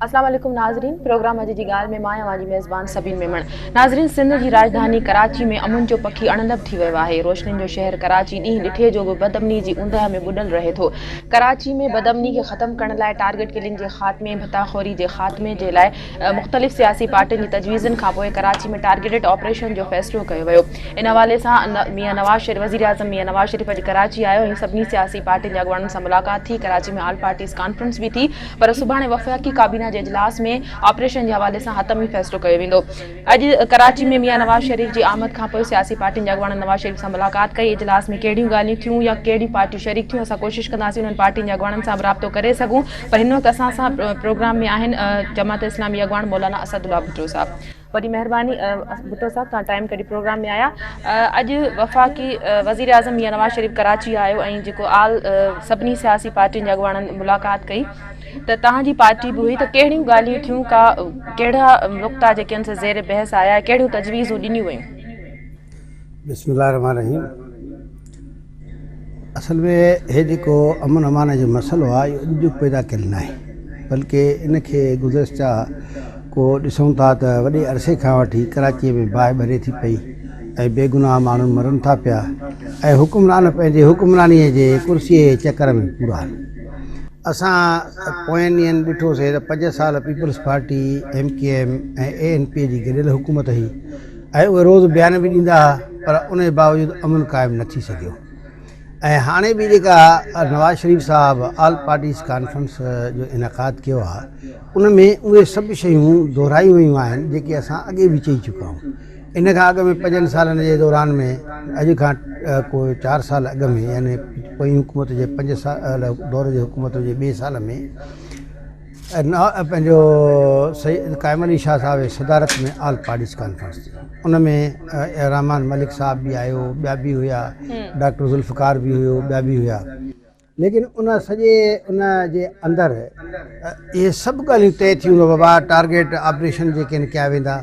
اسلام عليڪم ناظرين پروگرام اڄ جي ڳالهه ۾ مان اوهان جي ميزبان سبين ميمڻ ناظرين سنڌ جي راڄڌاني ڪراچي ۾ امن جو پکي اڻلڀ ٿي ويو آهي روشنين جو شهر ڪراچي ڏينهن ڏٺي جو به بدامني جي اوندهه ۾ ٻڏل رهي ٿو ڪراچي ۾ بدامني کي ختم ڪرڻ لاء ٽارگيٽ ڪلنگ جي خاتمي ڀتا خوري جي خاتمي جي لاء مختلف سياسي پارٽين جي تجويزن کانپوء ڪراچي ۾ ٽارگيٽڊ آپريشن جو فيصلو ڪيو ويو ان حوالي سان ميان نواز شريف وزيراعظم ميان نواز شريف اڄ ڪراچي آيو ۽ سڀني سياسي پارٽين جي اڳواڻن سان ملاقات ٿي ڪراچي ۾ آل پارٽيز ڪانفرنس به ٿي پر سڀاڻي وفاقي ڪابينا جي اجلاس ۾ آپريشن جي حوالي سان حتمي فيصلو ڪيو ويندو. اڄ ڪراچي ۾ ميان نواز شريف جي آمد کانپوء سياسي پارٽين جي اڳواڻن نواز شريف سان ملاقات ڪئي، اجلاس ۾ ڪهڙيون ڳالهيون ٿيون يا ڪهڙيون پارٽيون شريڪ ٿيون اسان ڪوشش ڪنداسين انهن پارٽين جي اڳواڻن سان به رابطو ڪري سگهون پر هن وقت اسان سان پروگرام ۾ آهن جماعت اسلامي اڳواڻ مولانا اسد الله ڀٽو صاحب. وڏي مهرباني ڀٽو صاحب توهان ٽائيم ڪڍي پروگرام ۾ آيا اڄ وفاقي وزير اعظم ميان نواز شريف ڪراچي آيو ۽ جيڪو آل سڀني سياسي پارٽين جي اڳواڻن ملاقات ڪئي ته توهان جي پارٽي به هئي ته ڪهڙيون ڳالهيون ٿيون ڪا ڪهڙا نقطا جيڪي آهن سي زير بحث آيا ڪهڙيون تجويزون ڏنيون ويون. بسم الله الرحمن الرحيم اصل ۾ هي جيڪو امن امان جو مسئلو آهي اهو اڄ جو پيدا ڪيل ناهي بلڪه ان کي گذشته ڪو ڏسون ٿا ته وڏي عرصي کان وٺي ڪراچيء ۾ باهه ٻري ٿي پئي ۽ بيگناهه ماڻهو مرن ٿا پيا ۽ حڪمران پنهنجي حڪمرانيء جي ڪرسيء جي چڪر ۾ پورا آهن. اسان پوئين ڏينهن ڏٺوسي ته پنج سال peoples party, M Q M ۽ A N P جي گڏيل حڪومت هئي ۽ اهي روز بيان به ڏيندا ها پر ان جي باوجود امن قائم نه ٿي سگهيو ۽ هاڻي به جيڪا نواز شريف صاحب آل پارٽيز ڪانفرنس جو انعقاد ڪيو آهي ان ۾ اهي سڀ شيون دهرايون ويون آهن جيڪي اسان اڳي به چئي چڪا آهيون ان کان اڳ ۾ پنجن سالن جي دوران ۾ اڄ کان ڪو چار سال اڳ ۾ يعني پوئين حڪومت جي پنج سال دور جي حڪومت جي ٻئي سال ۾ پنهنجو سيد قائم علي شاهه صاحب جي صدارت ۾ آل پارٽيز ڪانفرنس ٿي ان ۾ رحمان ملڪ صاحب به آيو ٻيا به هيا ڊاڪٽر ذوالفقار به هيو ٻيا به هيا ليڪن ان سڄي ان جي اندر اهي سڀ ڳالهيون طئي ٿيون ته بابا ٽارگيٽ آپريشن جيڪي آهن ڪيا ويندا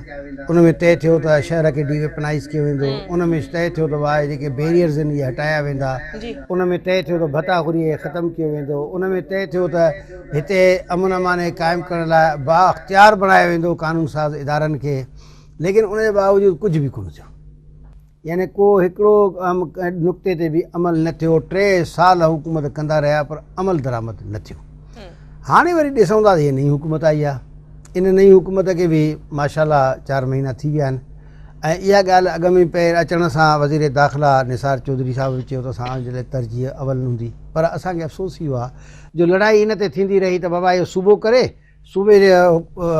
ان ۾ طئي ٿيو ته شهر کي ڊي ويپنائز ڪيو ويندو ان ۾ طئي ٿيو ته بابا جيڪي بيريئرز آهن اهي هٽايا ويندا ان ۾ طئي ٿيو ته ڀتا خوري کي ختم ڪيو ويندو ان ۾ طئي ٿيو ته هتي امن امان کي قائم ڪرڻ لاء بااختيار بڻايو ويندو قانون ساز ادارن کي ليڪن ان جي باوجود ڪجهه به ڪونه ٿيو يعني ڪو هڪڙو نقطي تي به عمل نه ٿيو ٽي سال حڪومت ڪندا رهيا پر عمل درآمد نه ٿيو هاڻي وري ڏسون ٿا ته هي نئين حڪومت آئي آهي ان نئين حڪومت کي به ماشاء الله چار مهينا ٿي ويا آهن ۽ اها ڳالهه اڳ ۾ پير اچڻ سان وزير داخلا نثار چوڌري صاحب به چيو ته اسان جي لاء ترجيح اول هوندي پر اسان کي افسوس اهو آهي جو لڙائي ان تي ٿيندي رهي ته بابا اهو صوبو ڪري صوبي جي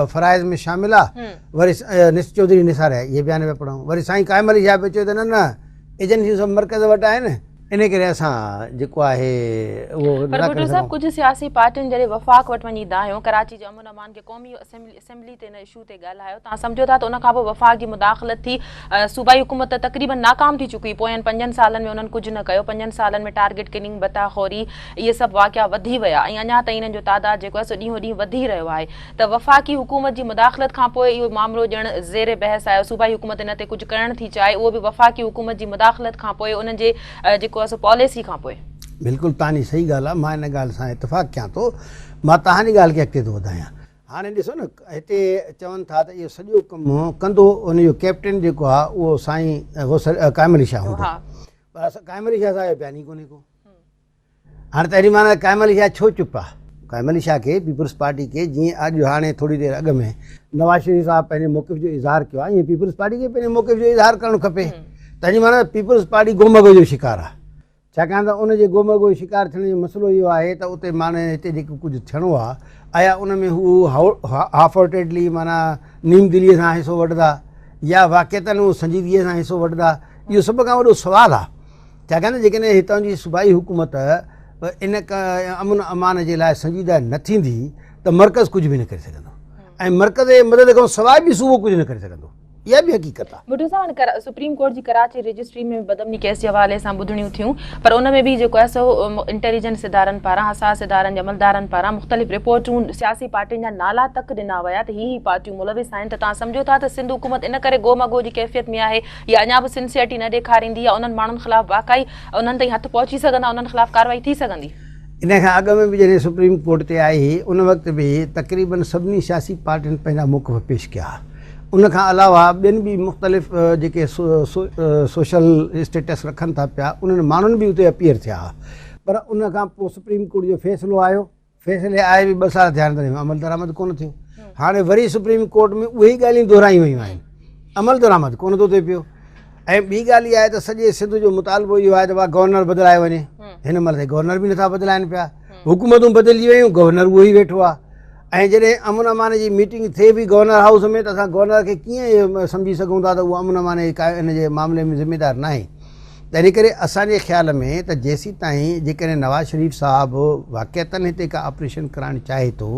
فرائض ۾ شامل آ وري نس چوڌري نثار اهي بيان پيا پڙهون وري سائين قائم علي شاهه پيو چوي ته نه نه ايجنسيون سڀ مرڪز وٽ آهن ان ڪري اسان جيڪو آهي اهو پر ڀٽو صاحب ڪجهه سياسي پارٽين جڏهن وفاق وٽ وڃي دانهيو ڪراچي جي امن امان کي قومي اسيمبلي تي ان اشو تي ڳالهايو توهان سمجهو ٿا ته ان کان پوء وفاق جي مداخلت ٿي صوبائي حڪومت ته تقريبن ناڪام ٿي چڪي پوين پنجن سالن ۾ انهن ڪجهه نه ڪيو پنجن سالن ۾ ٽارگيٽ ڪلنگ ڀتا خوري اهي سڀ واقعا وڌي ويا ۽ اڃا تائين انهن جو تعداد جيڪو آهي سو ڏينهون ڏينهن وڌي رهيو آهي ته وفاقي حڪومت جي مداخلت کان پوء اهو مامرو ڄڻ زير بحث آيو صوبائي حڪومت ان تي ڪجهه ڪرڻ ٿي چاهي اهو به وفاقي حڪومت جي مداخلت کان پوء انهن جي جيڪو آهي سو پاليسي کان پوء. بلڪل توهان جي صحيح ڳالهه آهي مان ان ڳالهه سان اتفاق ڪيان ٿو مان توهان جي ڳالهه کي اڳتي ٿو وڌايان هاڻي ڏسو نه هتي چون ٿا ته اهو سڄو ڪم ڪندو ان جو ڪيپٽن جيڪو آهي اهو سائين غوث قائم علي شاهه هوندو پر اسان قائم علي شاهه صاحب جو بيان ئي ڪونهي ڪو هاڻي ته اهڙي معنيٰ قائم علي شاهه ڇو چپ آهي قائم علي شاهه کي پيپلز پارٽي کي جيئن اڄ هاڻي ٿوري دير اڳ ۾ نواز شريف صاحب پنهنجي موقف جو اظهار ڪيو آهي ائين پيپلز پارٽي کي پنهنجي موقف جو اظهار ڪرڻ کپي تنهن جي معنيٰ پيپلز پارٽي گومگو جو شڪار آهي ڇاڪاڻ ته ان جي گومگو جو شڪار ٿيڻ جو مسئلو اهو آهي ته اتي معنيٰ هتي جيڪو ڪجهه ٿيڻو آهي آيا ان ۾ هو هاف هارٽيڊلي معنيٰ نيم دليء سان حصو وٺندا يا واقعتاً هو سنجيدگيء سان حصو وٺندا اهو سڀ کان وڏو سوال آهي ڇاڪاڻ ته جيڪڏهن هتان جي صوبائي حڪومت ان امن امان جي لاء سنجيده نه ٿيندي ته مرڪز ڪجهه به نه ڪري سگهندو ۽ مرڪز جي مدد کان سواء به صوبو ڪجهه نه ڪري سگهندو. اها به حقيقت آهي. ڀٽو صاحب هاڻي سپريم ڪورٽ جي ڪراچي رجسٽري ۾ بدامني ڪيس جي حوالي سان ٻڌڻيون ٿيون پر ان ۾ به جيڪو آهي سو انٽيليجنس ادارن پاران حساس ادارن جي عملدارن پاران مختلف رپورٽون سياسي پارٽين جا نالا تڪ ڏنا ويا ته هي هي پارٽيون ملوث آهن ته توهان سمجهو ٿا ته سنڌ حڪومت ان ڪري گو مگو جي ڪيفيت ۾ آهي يا اڃا به سنسيئرٽي نه ڏيکاريندي يا انهن ماڻهن خلاف واقعي انهن تائين هٿ پهچي سگهندا انهن خلاف ڪارروائي ٿي سگهندي. ان کان اڳ ۾ به جڏهن سپريم ڪورٽ تي آئي هئي ان وقت به تقريبن سڀني سياسي پارٽين پنهنجا موقف پيش ڪيا ها. ان کان علاوه ٻين به مختلف جيڪي سوشل اسٽيٽس رکن ٿا پيا انهن ماڻهن به اتي اپيئر ٿيا ها پر ان کان پوء سپريم ڪورٽ جو فيصلو آيو فيصلي آئي به ٻه سال ٿيا آهن تڏهن عمل درآمد ڪونه ٿيو. هاڻي وري سپريم ڪورٽ ۾ اهي ئي ڳالهيون دهرايون ويون آهن، عمل درآمد ڪونه ٿو ٿئي پيو. ۽ ٻي ڳالهه اها آهي ته سڄي سنڌ جو مطالبو اهو آهي ته ڀاء گورنر بدلايو وڃي. هن مهل تائين گورنر به نٿا بدلائن پيا، حڪومتون بدلجي ويون، گورنر اهو ئي ويٺو آهي. ۽ جڏهن امن امان جي ميٽنگ ٿئي به گورنر هائوس ۾ ته اسان گورنر کي ڪيئن اهو سمجهي سگهون ٿا ته اهو امن امان جي ان جي معاملي ۾ ذميدار ناهي. تنهن ڪري اسان جي خيال ۾ ته جيسيتائين جيڪڏهن نواز شريف صاحب واقعتاً هتي ڪا آپريشن ڪرائڻ چاهي ٿو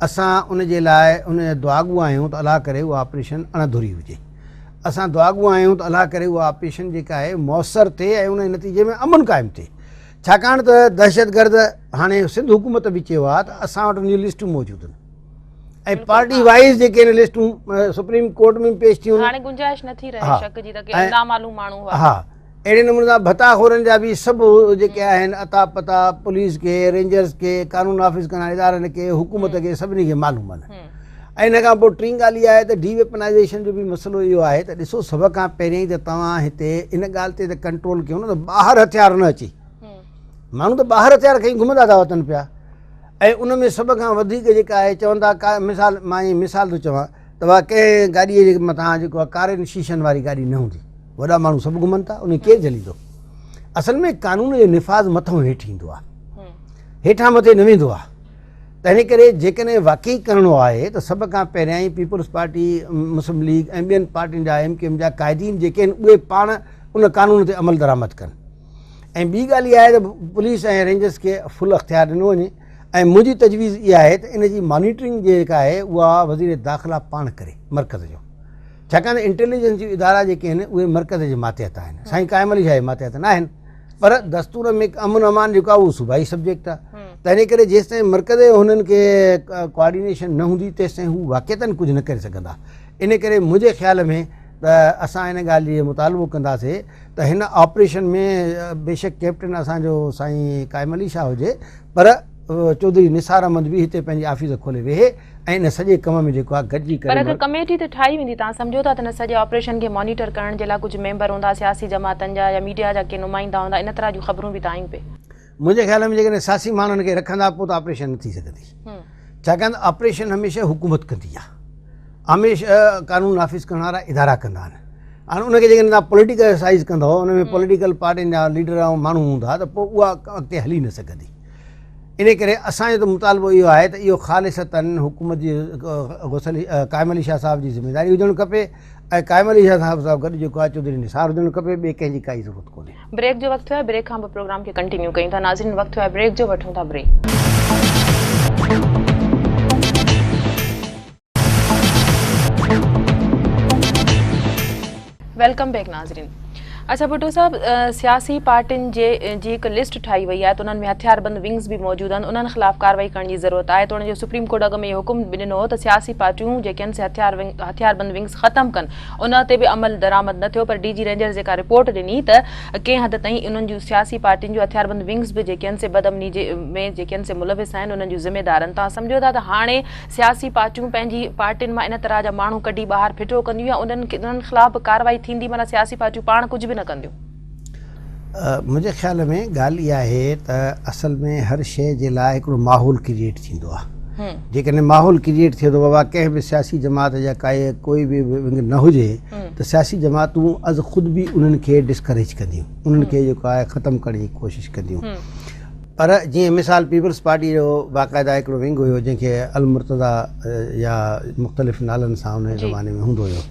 اسان ان جي لاء ان جا دعاگو آهيون ته الله ڪري اها آپريشن اڻ ڌري هجي. اسان دعاگو آهيون ته الله ڪري اها آپريشن جيڪا آهي موثر ٿئي ۽ ان جي نتيجي ۾ امن قائم ٿئي. ڇاڪاڻ ته دهشتگرد هاڻي سنڌ حڪومت به چيو آهي ته اسان وٽ ان جون لسٽون موجود آهن ۽ پارٽي وائيز جيڪي آهن لسٽون سپريم ڪورٽ ۾ پيش ٿيون هاڻي گنجائش نٿي رهي شڪ جي ته ڪي نامعلوم ماڻهو هئا. ها اهڙي نموني سان ڀتا خورن جا به سڀ جيڪي آهن اتا پتا پوليس کي رينجرز کي قانون نافذ ڪندڙ ادارن کي حڪومت کي سڀني کي معلوم آهن. ۽ ان کان پوء ٽين ڳالهه اها آهي ته ڊي ويپنائيزيشن جو به مسئلو اهو آهي ته ڏسو سڀ کان پهريائين ته توهان هتي ان ڳالهه تي ته ڪنٽرول ڪيو نه ته ٻاهر هٿيار نه اچي ماڻهو ته ٻاهر هٿيار کڻي گهمندا ٿا وتن پيا ۽ ان ۾ سڀ کان وڌيڪ جيڪا آهي چون ٿا ڪا مثال مان ائين مثال ٿو چوان ته وا ڪنهن گاڏيء جي مٿان جيڪو آهي ڪارين شيشن واري گاڏي نه هوندي وڏا ماڻهو سڀ گهمن ٿا ان کي ڪير جهليندو اصل ۾ قانون جو نفاذ مٿو هيٺ ايندو آهي هيٺان مٿي نه ويندو آهي تنهن ڪري جيڪڏهن واقعي ڪرڻو آهي ته سڀ کان پهريائين پيپلز پارٽي، مسلم ليگ ۽ ٻين پارٽين جا ايم ڪيو ايم جا قائدين جيڪي آهن اهي پاڻ ان قانون تي عمل درآمد ڪن ۽ ٻي ڳالهه اها آهي ته پوليس ۽ رينجرز کي فل اختيار ڏنو وڃي ۽ منهنجي تجويز اها آهي ته ان جي مانيٽرنگ جيڪا آهي اها وزير داخلا پاڻ ڪري مرڪز جو ڇاڪاڻ ته انٽيليجنس جون ادارا جيڪي آهن اهي مرڪز جي ماتحت آهن سائين قائم علي شاهه جي ماتحت نه آهن پر دستور ۾ امن امان جيڪو آهي اهو صوبائي سبجيڪٽ آهي تنهن ڪري جيستائين مرڪز جو هنن کي ڪوآرڊينيشن نه هوندي تيستائين هو واقعتن ڪجهه نه ڪري سگهندا ان ڪري منهنجي خيال ۾ ته اسان ان ڳالهه جي مطالبو ڪنداسي ته هن آپريشن ۾ بيشڪ ڪيپٽن اسانجو سائين قائم علي شاهه هجي پر چوڌري نثار احمد به هتي پنهنجي آفيس کولي ويهي ۽ ان سڄي ڪم ۾ جيڪو آهي گڏجي ڪري. پر هڪ ڪميٽي ته ٺاهي ويندي، توهان سمجهو ٿا ته ان سڄي آپريشن کي مانيٽر ڪرڻ جي لاء ڪجهه ميمبر هوندا، سياسي جماعتن جا يا ميڊيا جا ڪي نمائندا هوندا، ان طرح جون خبرون به ته آيون پئي. منهنجي خيال ۾ جيڪڏهن سياسي ماڻهن کي رکندا پوء ته آپريشن نه ٿي سگهندي، ڇاڪاڻ ته آپريشن هميشه حڪومت ڪندي آهي، هميشه قانون نافذ ڪرڻ وارا ادارا ڪندا آهن، هاڻي ان کي جيڪڏهن توهان پوليٽيڪلائيز ڪندؤ، ان ۾ پوليٽيڪل پارٽين جا ليڊر ۽ ماڻهو هوندا ته پوء اها اڳتي هلي نه سگهندي. انهي ڪري اسان جو ته مطالبو اهو آهي ته اهو خالصتاً حڪومت جي غوث علي قائم علي شاهه صاحب جي ذميواري هجڻ کپي ۽ قائم علي شاهه صاحب سان گڏ جيڪو آهي چوڌري نثار هجڻ کپي ٻئي ڪنهن جي ڪائي ضرورت ڪونهي. بريڪ جو وقت ٿيو آهي بريڪ کان پوء پروگرام کي ڪنٽينيو ڪيون ٿا ناظرين وقت ٿيو آهي بريڪ جو وٺون ٿا بريڪ. Welcome back ناظرين اچھا ڀٽو صاحب سياسي پارٽين جي جي هڪ لسٽ ٺاهي وئي آهي ته انهن ۾ هٿياربند ونگز به موجود آهن انهن خلاف ڪارروائي ڪرڻ جي ضرورت آهي توڻي جو سپريم ڪورٽ اڳ ۾ اهو حڪم به ڏنو هو ته سياسي پارٽيون جيڪي آهن سي هٿيار ونگ هٿياربند ونگز ختم ڪن ان تي به عمل درآمد نه ٿيو پر ڊي جي رينجرز جيڪا رپورٽ ڏني ته ڪنهن حد تائين انهن جون سياسي پارٽين جون هٿياربند ونگز به جيڪي آهن سي بدامني جي ۾ جيڪي آهن سي ملوث آهن انهن جون ذميدار آهن توهان سمجهو ٿا ته هاڻي سياسي پارٽيون پنهنجي پارٽين مان ان طرح جا ماڻهو ڪڍي ٻاهر ڦٽو ڪنديون يا انهن انهن خلاف به ڪارروائي ٿيندي معنيٰ سياسي پارٽيون پاڻ ڪجهه به نه ڪنديون. منهنجي خيال ۾ ڳالهه اها آهي ته اصل ۾ هر شيء جي لاء هڪڙو ماحول ڪريئيٽ ٿيندو آهي جيڪڏهن ماحول ڪريئيٽ ٿئي ٿو بابا ڪنهن به سياسي جماعت جا ڪائي ڪوئي به ونگ نه هجي ته سياسي جماعتون از خود به انهن کي ڊسڪريج ڪنديون انهن کي جيڪو آهي ختم ڪرڻ جي ڪوشش ڪنديون پر جيئن مثال پيپلز پارٽي جو باقاعده هڪڙو ونگ هيو جنهن کي المرتضيٰ يا مختلف نالن سان ان زماني ۾ هوندو هيو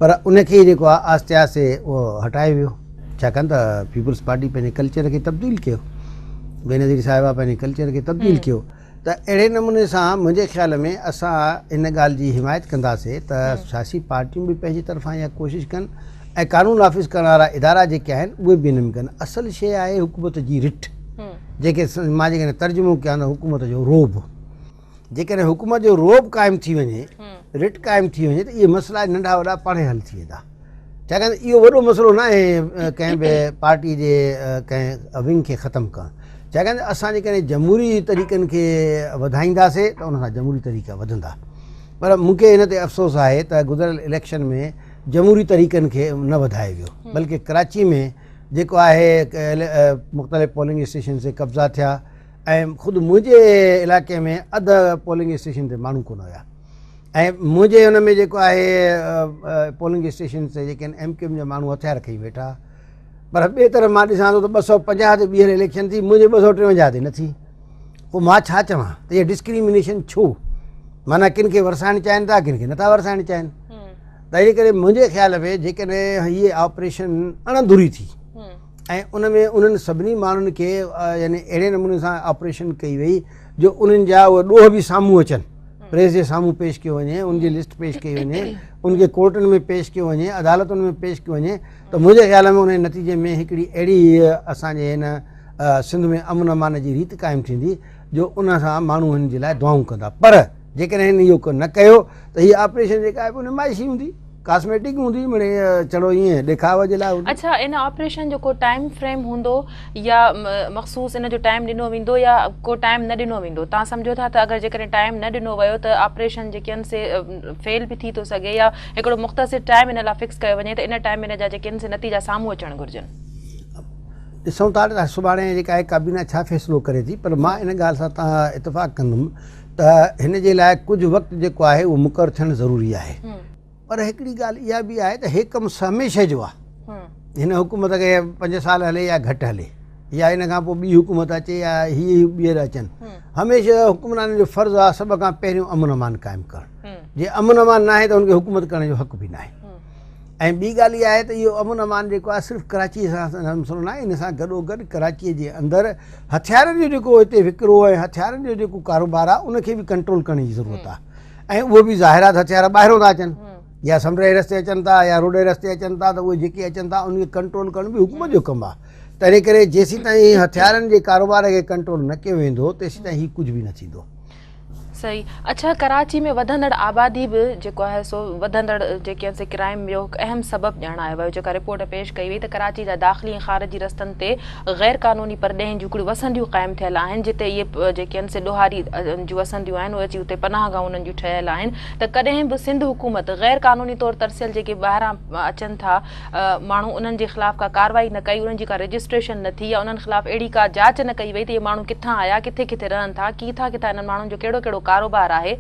پر ان کي جيڪو آهي آهستي آهستي اهو هٽايو ويو ڇاڪاڻ ته پيپلز پارٽي پنهنجي ڪلچر کي تبديل ڪيو بينظير صاحبه پنهنجي ڪلچر کي تبديل ڪيو ته اهڙي نموني سان منهنجي خيال ۾ اسان ان ڳالهه جي حمايت ڪنداسي ته سياسي پارٽيون به پنهنجي طرفان اها ڪوشش ڪن ۽ قانون نافذ ڪرڻ وارا ادارا جيڪي آهن اهي به ان ۾ ڪن. اصل شيء آهي حڪومت جي رٽ جيڪي مان جيڪڏهن ترجمو ڪيان ته حڪومت جو رعب جيڪڏهن حڪومت جو رعب قائم ٿي وڃي رٽ قائم ٿي وڃي ته اهي مسئلا ننڍا وڏا پاڻهي حل ٿي ويندا ڇاڪاڻ ته اهو وڏو مسئلو نه آهي ڪنهن به پارٽي جي ڪنهن ونگ کي ختم ڪرڻ. ڇاڪاڻ ته اسان جيڪڏهن جمهوري طريقن کي وڌائينداسي ته ان سان جمهوري طريقا وڌندا پر مون کي ان تي افسوس آهي ته گذريل اليڪشن ۾ جمهوري طريقن کي نه وڌايو ويو بلڪه ڪراچي ۾ جيڪو آهي مختلف پولنگ اسٽيشن تي قبضا ٿيا ۽ خود منهنجي علائقي ۾ اڌ پولنگ اسٽيشن تي ماڻهو ڪونه هيا ۽ منهنجي ان ۾ جيڪو آهي پولنگ اسٽيشن تي جيڪي آهن ايم ڪيو ايم جا ماڻهو هٿيار کڻي ويٺا پر ٻئي طرف مان ڏسان ٿو ته 250 تي ٻيهر اليڪشن ٿي منهنجي 253 تي نه ٿي پوء مان ڇا چوان ته اها ڊسڪريمنيشن ڇو معنيٰ ڪن کي ورسائڻ چاهين ٿا ڪن کي نٿا ورسائڻ چاهين ته ان ڪري منهنجي خيال ۾ جيڪڏهن هيء آپريشن اڻ ڌري ٿي ۽ ان ۾ انهن سڀني ماڻهن کي يعني اهڙي نموني سان آپريشن ڪئي وئي جو انهن جا اهي ڏوهه به سامهون اچن پريس جي سامهون پيش ڪيو وڃي ان جي لسٽ پيش ڪئي وڃي ان کي ڪورٽن ۾ پيش ڪيو وڃي عدالتن ۾ پيش ڪيو وڃي ته منهنجي خيال ۾ ان جي نتيجي ۾ هڪڙي اهڙي اسان جي هن سنڌ ۾ امن امان جي ريت قائم ٿيندي جو ان سان ماڻهو هن جي لاء دعائون ڪندا پر جيڪڏهن هن اهو نه ڪيو ته هي آپريشن جيڪا آهي نمائشي هوندي ڪاسميٽڪ هوندي مڙئي چڙو ائين ڏيکاء جي لاء هوندي. اڇا ان آپريشن جو ڪو ٽائيم فريم هوندو يا مخصوص ان جو ٽائيم ڏنو ويندو يا ڪو ٽائيم نه ڏنو ويندو توهان سمجهو ٿا ته اگر جيڪڏهن ٽائيم نه ڏنو ويو ته آپريشن جيڪي آهن سي فيل به ٿي ٿو سگهي يا هڪڙو مختصر ٽائيم ان لاء فڪس ڪيو وڃي ته ان ٽائيم ۾ ان جا جيڪي آهن سي نتيجا سامهون اچڻ گهرجن. ڏسون ٿا ته سڀاڻي جيڪا آهي ڪابينا ڇا فيصلو ڪري ٿي پر مان ان ڳالهه سان توهان اتفاق ڪندم ته هن جي لاء ڪجهه وقت جيڪو آهي اهو مقرر ٿيڻ ضروري آهي پر هڪڙي ڳالهه اها به آهي ته هي ڪم هميشه جو آهي هن حڪومت کي 5 سال هلي يا گهٽ هلي يا ان کان پوء ٻي حڪومت اچي يا هي ٻيهر اچن هميشه حڪمرانن جو فرض آهي سڀ کان پهريون امن امان قائم ڪرڻ جي امن امان ناهي ته ان کي حڪومت ڪرڻ جو حق به ناهي ۽ ٻي ڳالهه اها آهي ته اهو امن امان جيڪو آهي صرف ڪراچيء سان مسئلو ناهي ان سان گڏو گڏ ڪراچيء جي اندر هٿيارن جو جيڪو هتي وڪرو ۽ هٿيارن جو جيڪو ڪاروبار آهي ان کي به ڪنٽرول ڪرڻ جي ضرورت آهي ۽ اهو به ظاهر آهي ته هٿيار ٻاهرون ٿا اچن يا سمنڊ جي رستي اچن ٿا يا روڊ جي رستي اچن ٿا ته اهي جيڪي اچن ٿا ان کي ڪنٽرول ڪرڻ به حڪومت جو ڪم آهي تنهن ڪري جيسين تائين هٿيارن جي ڪاروبار کي ڪنٽرول نه ڪيو ويندو تيسين تائين هي ڪجهه به نه ٿيندو. صحيح اڇا ڪراچي ۾ وڌندڙ آبادي به جيڪو آهي سو وڌندڙ جيڪي آهن سي ڪرائم جو هڪ اهم سبب ڄاڻايو ويو جيڪا رپورٽ پيش ڪئي وئي ته ڪراچي جا داخلي ۽ خارجي رستن تي غير قانوني پرڏيهين جون هڪڙيون وسنديون قائم ٿيل آهن جتي اهي جيڪي آهن سي ڏوهاري جون وسنديون آهن اهي اچي اتي پناهه گاهون انهن جون ٺهيل آهن ته ڪڏهن به سنڌ حڪومت غير قانوني طور ترسيل جيڪي ٻاهران اچن ٿا ماڻهو انهن جي خلاف ڪا ڪارروائي نه ڪئي، انهن جي ڪا رجسٽريشن نه ٿي يا انهن خلاف اهڙي ڪا جاچ نه ڪئي وئي ته اهي ماڻهو ڪٿان آيا، ڪٿي ڪٿي رهن ٿا، ڪٿان ڪٿان انهن ماڻهن جو ڪهڙو ڪهڙو ڪاروبار آهي.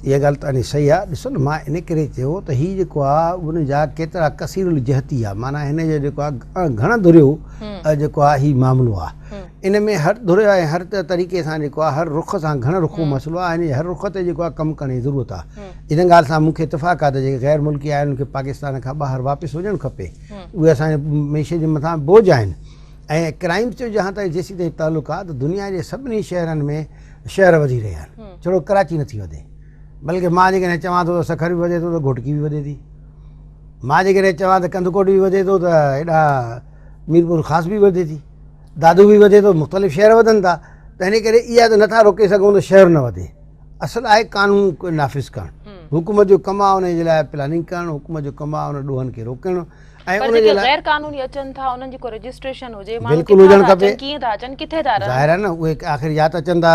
اها ڳالهه ته صحيح آهي، ڏسو نه مان ان ڪري چيو ته هي جيڪو آهي ان جا ڪيترا ڪثير الجهتي آهي معنيٰ هن جو جيڪو آهي گهڻ ڌريو جيڪو آهي هي معاملو آهي ان ۾ هر ڌر ۽ هر طريقي سان جيڪو آهي هر رخ سان گهڻ رخو مسئلو آهي هن جي هر رخ تي جيڪو آهي ڪم ڪرڻ جي ضرورت آهي. ان ڳالهه سان مون کي اتفاق آهي ته جيڪي غير ملڪي آهن انهن کي پاڪستان کان ٻاهر واپس وڃڻ کپي اهي اسان جي معيشت جي مٿان بوجهه آهن ۽ ڪرائمز جو جهان تائين جيسين تائين تعلق آهي ته دنيا جي سڀني شهرن ۾ شهر وڌي رهيا آهن ڇڙو ڪراچي نٿي وڌي بلڪه مان جيڪڏهن چوان ٿو ته سکر به وڌي ٿو ته گهوٽڪي به وڌي ٿي مان جيڪڏهن چوان ته ڪنڌڪوٽ به وڌي ٿو ته هيڏا ميرپور خاص به وڌي ٿي دادو به وڌي ٿو مختلف شهر وڌن ٿا ته ان ڪري اها ته نٿا روڪي سگهون ته شهر نه وڌي اصل آهي قانون نافذ ڪرڻ حڪومت جو ڪم آهي ان جي لاء پلاننگ ڪرڻ حڪومت جو ڪم آهي ان ڏوهن کي روڪڻ ۽ ان جي لاء غير قانوني اچن ٿا انهن جي ڪو رجسٽريشن هجي ماڻهو بلڪل هجڻ کپي ڪيئن ٿا اچن ڪٿي ٿا رهن ظاهر آهي نه اهي آخر يا ته اچن ٿا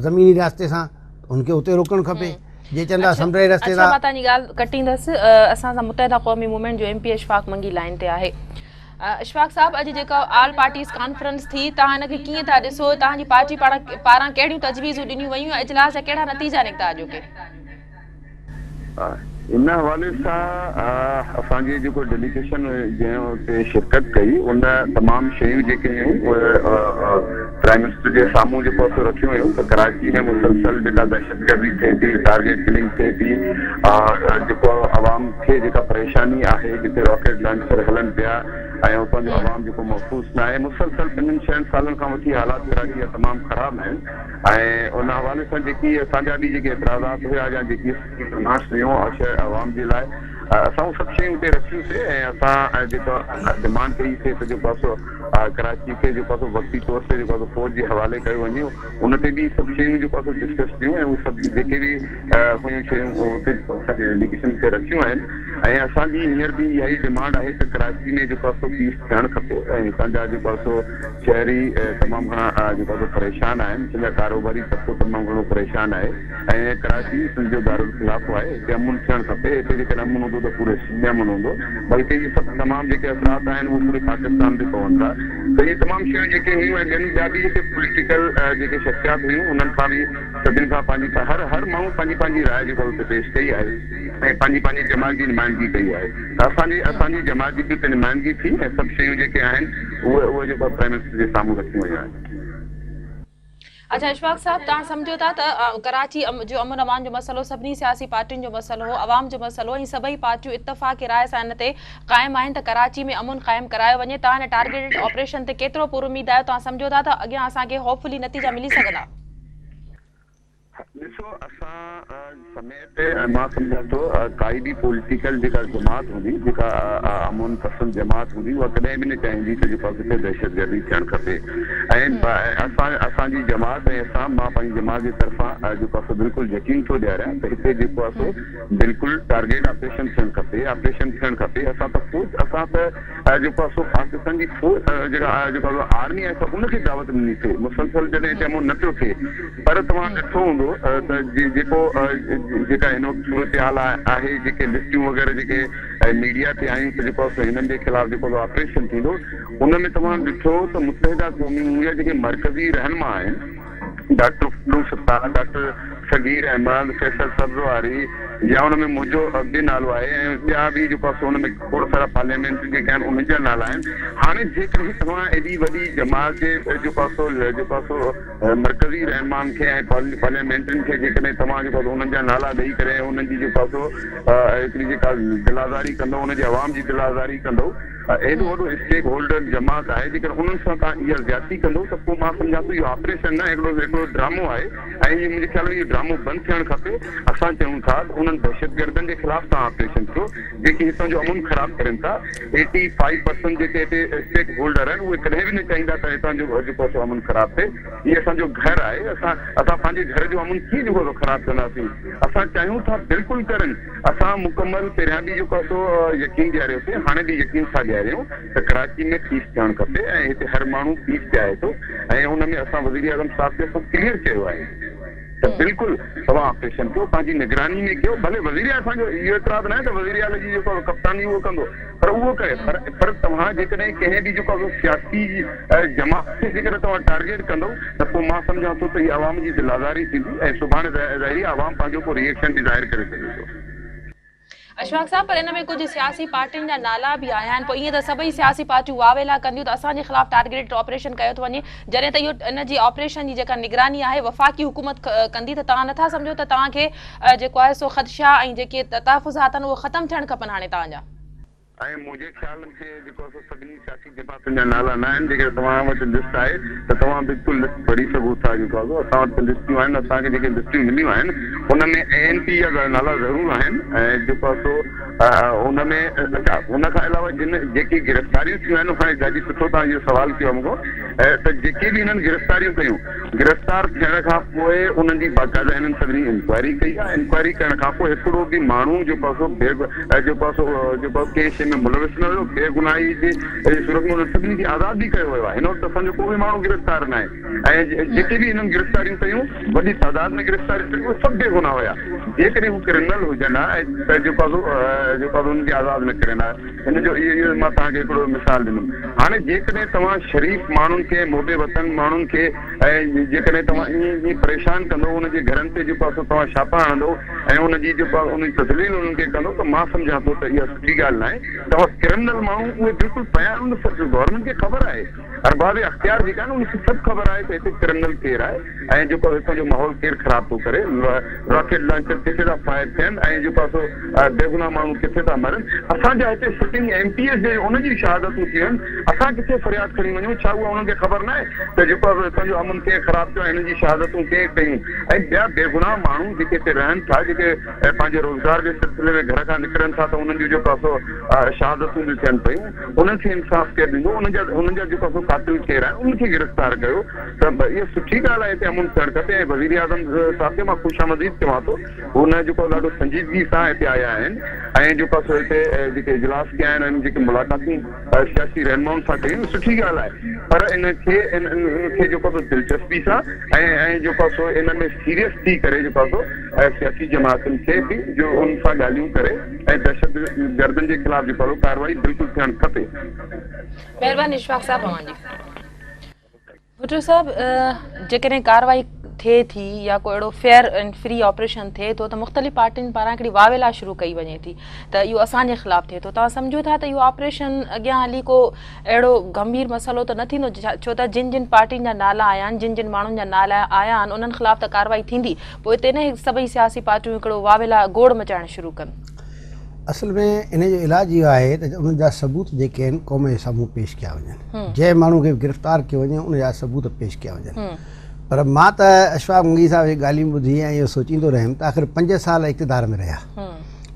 زميني راستي سان ان کي اتي روڪڻ کپي جي چون ٿا سمنڊ جي رستي سان اڇا مان توهان جي ڳالهه ڪٽيندس اسان سان متحده قومي موومينٽ جو M P Ashfaq Mangi line تي آهي اشفاق صاحب اڄ جيڪا آل پارٽيز ڪانفرنس ٿي توهان ان کي ڪيئن ٿا ڏسو توهان جي پارٽي پاران ڪهڙيون تجويزون ڏنيون ويون ۽ اجلاس جا ڪهڙا نتيجا نڪتا اڄوڪي؟ ان حوالي سان اسان جي جيڪو ڊيليگيشن جنهن اتي شرڪت ڪئي ان تمام شيون جيڪي هيون اهي پرائم منسٽر جي سامهون جيڪو سو رکيون ويون ته ڪراچي ۾ مسلسل جيڪا دهشتگردي ٿئي ٿي ٽارگيٽ ڪلنگ ٿئي ٿي جيڪو عوام کي جيڪا پريشاني آهي جتي راڪيٽ لانچر هلن پيا ۽ اتان جو عوام جيڪو محفوظ ناهي مسلسل پنجن ڇهن سالن کان وٺي حالات ڪراچي جا تمام خراب آهن ۽ ان حوالي سان جيڪي اسان جا به جيڪي اعتراضات هيا يا جيڪي ڊمانڊس هيون عوام جي لاء اسان اهي سڀ شيون اتي رکيون سي ۽ اسان جيڪا ڊمانڊ ڪئي سي ته جيڪو آهي سو ڪراچي کي جيڪو آهي سو وقتي طور تي جيڪو آهي سو فوج جي حوالي ڪيو وڃي ان تي به سڀ شيون جيڪو آهي سو ڊسڪس ٿيون ۽ اهي سڀ جيڪي به هيون شيون اتي اسان جي ڊيليگيشن کي رکيون آهن ۽ اسان جي هينئر به اها ئي ڊمانڊ آهي ته ڪراچي ۾ جيڪو آهي سو پيس ٿيڻ کپي ۽ هتان جا جيڪو آهي سو شهري تمام گهڻا جيڪو آهي سو پريشان آهن هتان جا ڪاروباري طبقو تمام گهڻو پريشان آهي ۽ ڪراچي سنڌ جو دارالخلافو آهي هتي امن ٿيڻ کپي هتي جيڪڏهن امن هوندو ته پوري سنڌ ۾ امن هوندو بلڪه اهي سڀ تمام جيڪي اثرات آهن اهي پوري پاڪستان تي پون ٿا ته اهي تمام شيون جيڪي هيون ۽ ٻين ٻيا به جيڪي پوليٽيڪل جيڪي شخصيات هيون انهن کان به سڀني کان پنهنجي هر هر ماڻهو پنهنجي پنهنجي راء جيڪا اتي پيش ڪئي آهي ۽ پنهنجي پنهنجي جماعت جي نمائندگي ڪئي آهي ته اسان جي اسان جي جماعت جي به اتي نمائندگي ٿي ۽ سڀ شيون جيڪي آهن اهي اهي جيڪو پرائم منسٽر جي سامهون رکيون ويون آهن. اڇا اشفاق صاحب توهان سمجهو ٿا ته ڪراچي جو امن امان جو مسئلو سڀني سياسي پارٽين جو مسئلو هو عوام جو مسئلو هو ۽ سڀئي پارٽيون اتفاق راء سان ان تي قائم آهن ته ڪراچي ۾ امن قائم ڪرايو وڃي توهان ان ٽارگيٽڊ آپريشن تي ڪيترو پر اميد آهيو توهان سمجهو ٿا ته اڳيان اسان کي هوپ فلي نتيجا ملي سگهندا؟ ڏسو اسان سميت ۽ مان سمجهان ٿو ڪائي به پوليٽيڪل جيڪا جماعت هوندي جيڪا امن پسند جماعت هوندي اها ڪڏهن به نه چاهيندي ته جيڪو آهي ڪٿي دهشتگردي ٿيڻ کپي ۽ اسان اسان جي جماعت ۽ اسان مان پنهنجي جماعت جي طرفان جيڪو آهي سو بلڪل يقين ٿو ڏياريان ته هتي جيڪو آهي سو بلڪل ٽارگيٽ آپريشن ٿيڻ کپي آپريشن ٿيڻ کپي اسان ته فوج اسان ته جيڪو آهي سو پاڪستان جي فوج جيڪا جيڪو آهي آرمي آهي سو ان کي دعوت ڏني ٿي مسلسل جڏهن هتي امن نه پيو ٿئي پر توهان ڏٺو هوندو ته جيڪو جيڪا هن وقت صورتحال آهي جيڪي لسٽيون وغيره جيڪي ميڊيا تي آيون ته جيڪو آهي سو هنن جي خلاف جيڪو آپريشن ٿيندو ان ۾ توهان ڏٺو ته متحده قومي موومينٽ جا جيڪي مرڪزي رهنما آهن ڊاڪٽر فروخ ستار، ڊاڪٽر صغير احمد، فيصل سبزواري يا ان ۾ منهنجو به نالو آهي ۽ ٻيا به جيڪو آهي سو ان ۾ کوڙ سارا پارليامينٽري جيڪي آهن انهن جا نالا آهن. هاڻي جيڪڏهن توهان ايڏي وڏي جماعت جي جيڪو آهي سو جيڪو آهي سو مرڪزي رهنمائن کي ۽ پارليامينٽرين کي جيڪڏهن توهان جيڪو آهي سو انهن جا نالا ڏئي ڪري ۽ انهن جي جيڪو آهي سو هڪڙي جيڪا دل آزاري ڪندو ان جي عوام جي دل آزاري ڪندو ايڏو وڏو اسٽيڪ هولڊر جماعت آهي جيڪڏهن انهن سان توهان اها زيادتي ڪندو ته پوء مان سمجهان ٿو اهو آپريشن نه هڪڙو هڪڙو ڊرامو آهي ۽ اهو منهنجي خيال ۾ اهو ڊرامو بند ٿيڻ کپي اسان چئون ٿا ته انهن دهشتگردن جي خلاف توهان آپريشن ڪيو جيڪي هتان جو امن خراب ڪرين ٿا ايٽي فائيو پرسنٽ جيڪي هتي اسٽيڪ هولڊر آهن اهي ڪڏهن به نه چاهيندا ته هتان جو جيڪو سو امن خراب ٿئي هي اسان جو گهر آهي اسان اسان پنهنجي گهر جو امن ڪيئن جيڪو سو خراب ڪنداسين اسان چاهيون ٿا بلڪل ڪرن اسان مڪمل پهريان به جيڪو آهي سو يقين ڏياريوسين هاڻي به يقين ٿا ڏياريون ته ڪراچي ۾ پيس ٿيڻ کپي ۽ هتي هر ماڻهو پيس چاهي ٿو ۽ ان ۾ اسان وزيراعظم صاحب کي اسان ڪليئر چيو آهي ته بلڪل توهان آپريشن ڪيو پنهنجي نگراني ۾ ڪيو ڀلي وزيراعظم اسان جو اهو اعتراض ناهي ته وزيراعلي جي جيڪو ڪپتاني اهو ڪندو پر اهو ڪري پر پر توهان جيڪڏهن ڪنهن به جيڪو آهي سياسي جماعت کي جيڪڏهن توهان ٽارگيٽ ڪندو ته پوء مان سمجهان ٿو ته هي عوام جي دل آزاري ٿيندي ۽ سڀاڻي ظاهري عوام پنهنجو ڪو ري ايڪشن به ظاهر ڪري سگهي ٿو. اشفاق صاحب پر ان ۾ ڪجهه سياسي پارٽين جا نالا به آيا آهن پوء ائين ته سڀئي سياسي پارٽيون واويلا ڪنديون ته اسان جي خلاف ٽارگيٽيڊ آپريشن ڪيو ٿو وڃي جڏهن ته اهو ان جي آپريشن جي جيڪا نگراني آهي وفاقي حڪومت ڪندي ته توهان نٿا سمجهو ته توهان کي جيڪو آهي سو خدشا ۽ جيڪي تحفظات آهن اهي ختم ٿيڻ کپن هاڻي توهان جا. ۽ منهنجي خيال ۾ جيڪو آهي سو سڀني سياسي جماعتن جا نالا نه آهن جيڪڏهن توهان وٽ لسٽ آهي ته توهان بلڪل لسٽ پڙهي سگهو ٿا جيڪو آهي سو اسان وٽ ته لسٽيون آهن اسان کي جيڪي لسٽيون مليون آهن ان ۾ اي اين پي جا نالا ضرور آهن ۽ جيڪو آهي سو ان ۾ اڇا ان کان علاوه جن جيڪي گرفتاريون ٿيون آهن هاڻي ڏاڍي سٺو توهان اهو سوال ڪيو آهي مون کان ته جيڪي به هنن گرفتاريون ڪيون گرفتار ٿيڻ کان پوء انهن جي باقاعده هنن سڀني انڪوائري ڪئي آهي، انڪوائري ڪرڻ کان پوء هڪڙو به ماڻهو جيڪو آهي سو بي جيڪو آهي سو جيڪو آهي ڪنهن شيء ۾ ملوث نه هيو، بي گناهي جي صورت ۾ انهن سڀني کي آزاد به ڪيو ويو آهي، هن وقت اسان جو ڪو به ماڻهو گرفتار ناهي ۽ جيڪي به هنن گرفتاريون ڪيون وڏي تعداد ۾ گرفتاريون ڪيون اهي سڀ بي گناهه هيا، جيڪڏهن هو ڪرمنل هجن ها ته جيڪو آهي سو جيڪو آهي سو انهن کي آزاد نه ڪرين ها. هن جو اهو اهو مان توهان کي هڪڙو مثال ڏنم. هاڻي جيڪڏهن توهان شريف ماڻهن کي محب وطن ماڻهن کي ۽ جيڪڏهن توهان ائين ائين پريشان ڪندو ان جي گهرن تي جيڪو آهي سو توهان ڇاپا هڻندو ۽ ان جي جيڪو آهي ان جي تذليل انهن کي ڪندو ته مان سمجهان ٿو ته اها سٺي ڳالهه ناهي. توهان ڪرمنل ماڻهو اهي بلڪل پيا آهن ان سڀ گورنمينٽ کي خبر آهي ارباب اختيار جيڪا آهن ان کي سڀ خبر آهي ته هتي ڪرمنل ڪير آهي ۽ جيڪو هتان جو ماحول ڪير خراب ٿو ڪري راڪيٽ لانچر ڪٿي ٿا فائر ٿين ۽ جيڪو آهي سو بيگناهه ماڻهو ڪٿي ٿا مرن اسان جا هتي سٽنگ ايم پي ايس جي ان جي شهادتون ٿيون آهن اسان ڪٿي فرياد کڻي وڃون ڇا اها انهن کي خبر ناهي ته جيڪو آهي سو هتان جو امن ڪنهن خراب ڪيو ۽ هنن جي شهادتون ڪنهن ڪيون ۽ ٻيا بيگناهه ماڻهو جيڪي هتي رهن ٿا جيڪي. جيڪي پنهنجي روزگار جي سلسلي ۾ گهر کان نڪرن ٿا ته انهن جون جيڪو آهي سو شهادتون به ٿين پيون انهن کي انصاف ڪير ڏيندو انهن جا انهن جا جيڪو آهي سو قاتل ڪير آهن انهن کي گرفتار ڪيو ته اها سٺي ڳالهه آهي هتي امن ٿيڻ کپي ۽ وزيراعظم صاحب کي مان خوش آمديد چوان ٿو هن جيڪو ڏاڍو سنجيدگي سان هتي آيا آهن ۽ جيڪو آهي سو هتي جيڪي اجلاس ڪيا آهن ۽ جيڪي ملاقاتون سياسي رهنمائن سان ڪيون سٺي ڳالهه آهي پر ان کي ان کي جيڪو آهي سو دلچسپي سان ۽ ۽ جيڪو آهي سو ان ۾ سيريس ٿي ڪري جيڪو آهي سو سياسي جماعتن کي به جو ان سان ڳالهيون ڪري ۽ دهشت گردن جي خلاف جيڪو آهي سو ڪارروائي بلڪل ٿيڻ کپي. مهرباني اشفاق صاحب اوهان جي. ڀٽو صاحب جيڪڏهن ڪارروائي ٿئي ٿي يا ڪو اهڙو فيئر اينڊ فري آپريشن ٿئي ٿو ته مختلف پارٽين پاران هڪڙي واويلا شروع ڪئي وڃي ٿي ته اهو اسان جي خلاف ٿئي ٿو توهان سمجهو ٿا ته اهو آپريشن اڳيان هلي ڪو اهڙو گنڀير مسئلو ته نه ٿيندو ڇو ته جن جن پارٽين جا نالا آيا آهن جن جن ماڻهن جا نالا آيا آهن انهن خلاف ته ڪارروائي ٿيندي پوء اتي نه سڀئي سياسي پارٽيون هڪڙو واويلا گوڙ مچائڻ شروع ڪن. اصل ۾ ان جو علاج اهو آهي ته انهن جا ثبوت جيڪي آهن قوم جي سامهون پيش ڪيا وڃن جنهن ماڻهو کي به گرفتار ڪيو وڃي ان جا ثبوت پيش ڪيا وڃن پر مان ته اشفاق منگي صاحب جي ڳالهيون ٻڌي ۽ اهو سوچيندو رهيم ته آخر 5 سال اقتدار ۾ رهيا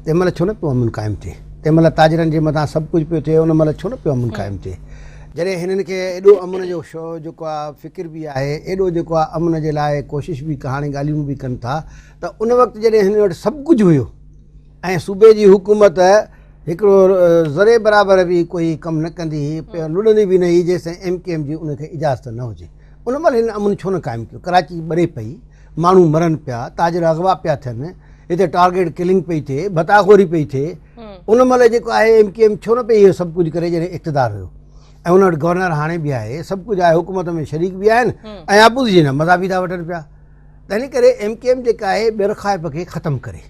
تنهن مهل ڇو نه پيو امن قائم ٿئي تنهن مهل تاجرن جي مٿان سڀ ڪجهه پيو ٿئي ان مهل ڇو نه پيو امن قائم ٿئي جڏهن هنن کي ايڏو امن جو شو جيڪو آهي فڪر به آهي ايڏو جيڪو آهي امن جي لاء ڪوشش به هاڻي ڳالهيون به ڪن ٿا ته ان وقت جڏهن هنن وٽ سڀ ڪجهه هيو ۽ صوبي جي حڪومت هڪڙو ذري برابر به ڪوئي ڪم نه ڪندي هئي، لڏندي به نه هئي جيستائين ايم ڪيو ايم جي ان کي اجازت نه هجي. ان مهل هن امن ڇو نه قائم ڪيو؟ ڪراچي ٻري پئي، ماڻهو مرن پيا، تاجر اغوا پيا ٿين، هتي ٽارگيٽ ڪلنگ پئي ٿئي، ڀتاخوري پئي ٿئي، ان مهل جيڪو آهي ايم ڪيو ايم ڇو نه پئي اهو سڀ ڪجهه ڪري جڏهن اقتدار هيو ۽ ان وٽ گورنر هاڻي به آهي، سڀ ڪجهه آهي، حڪومت ۾ شريڪ به آهن ۽ اپوزيشن جا مزا به ٿا وٺن پيا. تنهن ڪري ايم ڪيو ايم جيڪا آهي ٻيرخائپ کي ختم ڪري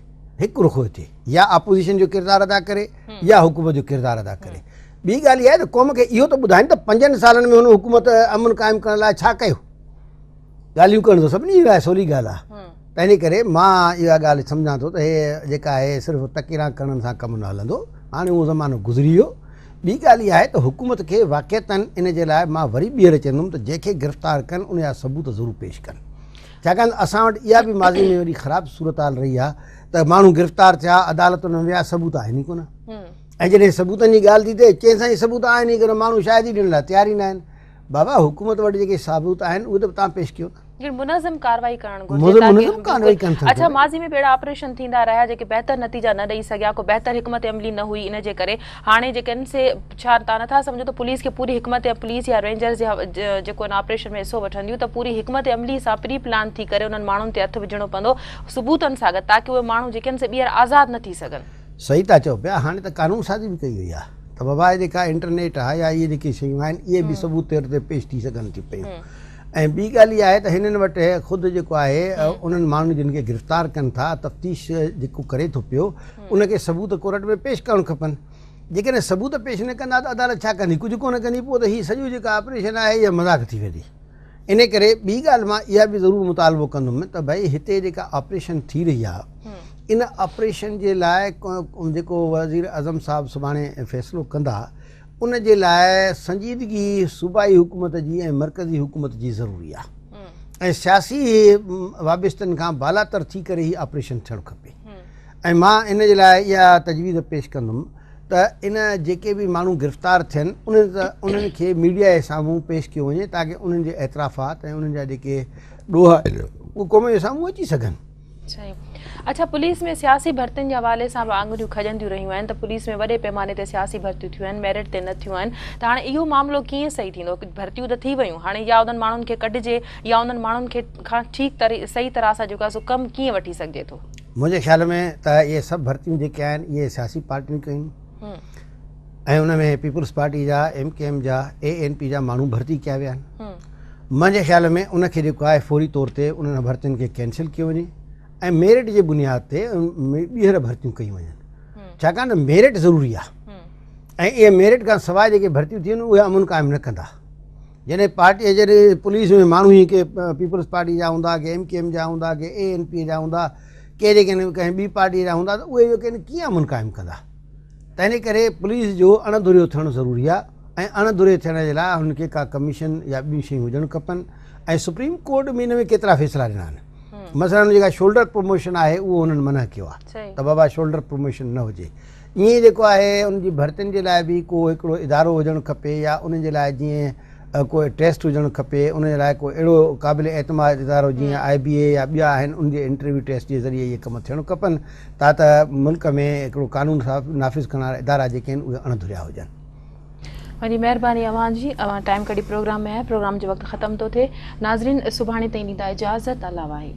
هڪ رخو ٿئي يا اپوزيشن جو ڪردار ادا ڪري يا حڪومت جو ڪردار ادا ڪري. ٻي ڳالهه اها آهي ته قوم کي اهو ته ٻڌائين ته 5 سالن ۾ هن حڪومت امن قائم ڪرڻ لاء ڇا ڪيو. ڳالهيون ڪرڻ ته سڀني جي لاء سولي ڳالهه آهي. تنهن ڪري مان اها ڳالهه سمجهان ٿو ته هي جيڪا آهي صرف تقريران ڪرڻ سان ڪم نه هلندو. هاڻي اهو زمانو گذري ويو. ٻي ڳالهه اها آهي ته حڪومت کي واقعتاً ان جي لاء مان وري ٻيهر چوندم ته جنهن کي گرفتار ڪن ان جا ثبوت ضرور پيش ڪن. ڇاڪاڻ ته اسان وٽ اها به ماضي ۾ وڏي خراب صورتحال رهي آهي ته ماڻهو گرفتار ٿيا عدالتن ۾ ويا ثبوت آهن ئي ڪونه ۽ جڏهن ثبوتن جي ڳالهه ٿي ٿئي چين سائين ثبوت آهن ئي ڪونه ماڻهو شاهدي ڏيڻ لاء تيار ئي نه آهن. بابا حڪومت وٽ جيڪي ثبوت آهن اهي ته توهان پيش ڪيو نه. جي منظم ڪارروائي ڪرڻ گهرجي تاڪه منظم ڪارروائي ڪن ٿا اڇا ماضي ۾ به اهڙا آپريشن ٿيندا رهيا جيڪي بهتر نتيجا نه ڏئي سگهيا ڪو بهتر حڪمت عملي نه هئي ان جي ڪري هاڻي جيڪي ان سي ڇا تان نٿا سمجهو ته پوليس کي پوري حڪمت پوليس يا رينجرز يا جيڪو ان آپريشن ۾ حصو وٺنديون ته پوري حڪمت عملي سان پري پلان ٿي ڪري انهن ماڻهن تي هٿ وجهڻو پوندو ثبوتن سان گڏ تاڪه اهي ماڻهو جيڪي ان سي ٻيهر آزاد نه ٿي سگهن. صحيح ٿا چئو پيا هاڻي ته قانون سازي به ڪئي وئي آهي ته بابا هي جيڪا انٽرنيٽ آهي يا اهي جيڪي شيون آهن اهي به ثبوت طور تي پيش ٿي سگهن ٿيون پيون ۽ ٻي ڳالهه اها آهي ته هنن وٽ خود جيڪو آهي انهن ماڻهن جن کي گرفتار ڪن ٿا تفتيش جيڪو ڪري ٿو پيو ان کي ثبوت ڪورٽ ۾ پيش ڪرڻ کپن جيڪڏهن ثبوت پيش نه ڪندا ته عدالت ڇا ڪندي ڪجهه ڪونه ڪندي پوء ته هي سڄو جيڪا آپريشن آهي اها مذاق ٿي ويندي ان ڪري ٻي ڳالهه مان اها به ضرور مطالبو ڪندم ته ڀئي هتي جيڪا آپريشن ٿي رهي آهي ان آپريشن جي لاء جيڪو وزير اعظم صاحب سڀاڻي فيصلو ڪندا ان جي لاء سنجيدگي صوبائي حڪومت جي ۽ مرڪزي حڪومت جي ضروري آهي ۽ سياسي وابستن کان بالاتر ٿي ڪري هي آپريشن ٿيڻ کپي ۽ مان ان جي لاء اها تجويز پيش ڪندم ته ان جيڪي به ماڻهو گرفتار ٿين انهن کي ميڊيا جي سامهون پيش ڪيو وڃي تاڪه انهن جي اعترافات ۽ انهن جا جيڪي ڏوهه آهن اهي قوم جي سامهون اچي سگهن. صحيح اڇا پوليس ۾ سياسي ڀرتين جي حوالي سان به آڱريون کڄنديون رهيون آهن ته پوليس ۾ وڏي پيماني تي سياسي ڀرتيون ٿيون آهن ميرٽ تي نه ٿيون آهن ته هاڻي اهو معاملو ڪيئن صحيح ٿيندو ڀرتيون ته ٿي ويون هاڻي يا انهن ماڻهن کي ڪڍجي يا انهن ماڻهن کي کان ٺيڪ صحيح طرح سان جيڪو آهي سو ڪم ڪيئن وٺي سگهجي ٿو. منهنجي خيال ۾ ته اهي سڀ ڀرتيون جيڪي آهن اهي سياسي پارٽيون ڪيون ۽ ان ۾ پيپلز پارٽي جا، ايم ڪيو ايم جا، اي اين پي جا ماڻهو ڀرتي ڪيا ويا آهن. منهنجي خيال ۾ ان کي جيڪو آهي فوري طور تي انهن ڀرتين کي ڪينسل ڪيو وڃي ۽ ميرٽ جي بنياد تي ٻيهر ڀرتيون ڪيون وڃن ڇاڪاڻ ته ميرٽ ضروري آهي ۽ اهي ميرٽ کان سواء جيڪي ڀرتيون ٿيون اهي امن قائم نه ڪندا. جڏهن پارٽي جڏهن پوليس ۾ ماڻهو ئي ڪي پيپلز پارٽي جا هوندا ڪي ايم ڪيو ايم جا هوندا ڪي اي اين پي جا هوندا ڪي جيڪي ڪنهن ٻي پارٽي جا هوندا ته اهي جيڪي آهن ڪيئن امن قائم ڪندا تنهن ڪري پوليس جو اڻ ڌريو ٿيڻ ضروري آهي ۽ اڻ ڌريو ٿيڻ جي لاء هن کي ڪا ڪميشن يا ٻيون شيون هجڻ کپن ۽ سپريم ڪورٽ به ان ۾ ڪيترا فيصلا ڏنا آهن. مثلاً جيڪا شولڊر پروموشن آهي اهو هنن منع ڪيو آهي ته بابا شولڊر پروموشن نه هجي. ائين ئي جيڪو آهي ان جي ڀرتين جي لاء به ڪو هڪڙو ادارو هجڻ کپي يا انهن جي لاء جيئن ڪو ٽيسٽ هجڻ کپي ان جي لاء ڪو اهڙو قابل اعتماد ادارو جيئن آء بي اي يا ٻيا آهن ان جي انٽرويو ٽيسٽ جي ذريعي اهي ڪم ٿيڻ کپن تا ته ملڪ ۾ هڪڙو قانون نافذ ڪرڻ وارا ادارا جيڪي آهن اهي اڻ ڌريا هجن. وڏي مهرباني اوهان جي اوهان ٽائيم ڪڍي پروگرام ۾ آيا پروگرام جو وقت ختم ٿو ٿئي ناظرين سڀاڻي تائين ڏيندا اجازت الله واهي.